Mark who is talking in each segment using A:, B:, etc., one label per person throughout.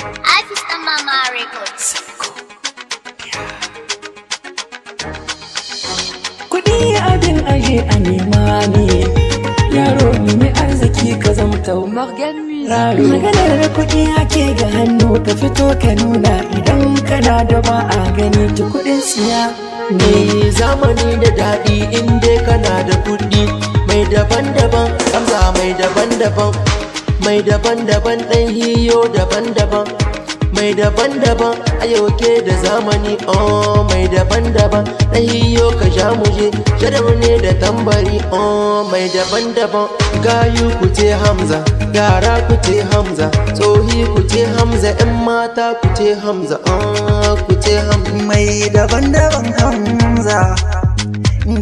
A: Hafiz ɗan Mama Records.
B: Kuɗi abin aje a nema ne, yaro nemi arziki ka zamta
C: Morgan Music.
B: raro. Maganar kuɗi ake ga hannu, ka fito ka nuna idan kana da ba a gani ta kuɗin siya ne.
D: Mai zamani da daɗi in dai kana da kuɗi. Mai daban-daban Hamza, mai daban-daban, mai daban-daban ɗan hiyo daban-daban, mai daban-daban ayoke da zamani, oh mai daban-daban ɗan hiyo ka sha muje sharau ne da tambari, oh mai daban-daban. Gayu ku ce Hamza, yara ku ce Hamza, tsohi ku ce Hamza, 'yan mata ku ce Hamza, oh ku ce Hamza.
E: Mai daban-daban Hamza,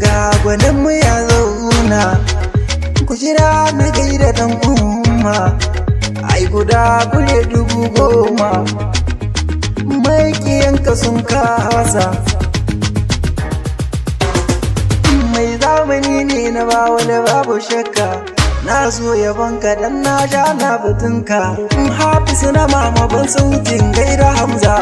E: ga gwaninmu ya zauna. Ku jira na gaida dan umma, ai guda kule 10,000, makiyanka sun kasa. Mai zamani ne na ba wani, babu shakka na so yabonka dan na sha na batunka. Hafiz na mama, ban sautin gaida Hamza.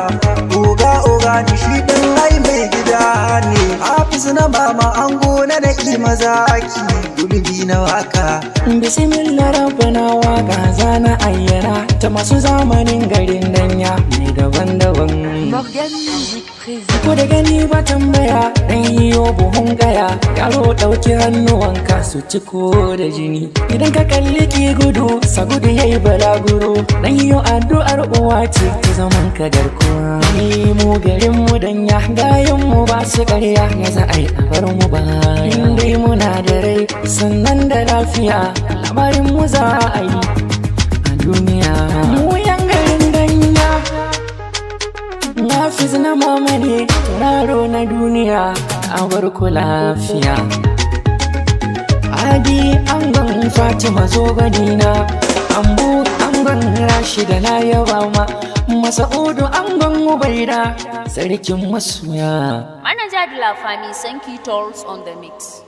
E: Oga oga ni, shi din ai mai gida ne. Hafiz na mama, an gona da mazaki gulbi na waka.
B: Bismillah rabbana, waka zana ayyana ta masu zamanin garin danya mai daban-daban.
C: Morgan Music présente.
B: Ko da gani ba tambaya, dan yiwo buhun gaya, yaro ɗauki hannuwanka su ci ko da jini. Idan ka kalli ki gudu, sa gudu yayi balaguro, dan yiwo addu'ar uwa ce ta zaman ka garkuwa. Ni mu garin mu danya, gayan mu ba su ƙarya, ya za a yi a bar mu ba. In dai muna da rai sannan da lafiya, labarin mu za a yi a duniya. Mu yan garin danya, Hafiz na mama ne, tauraro na duniya, a bar ku lafiya. Adi angon Fatima zo ganina, Ambu angon Rashida na yaba ma, Masa'udu angon Ubaida, sarkin masoya.
A: Manager de la famille Sanki Tolls on the mix.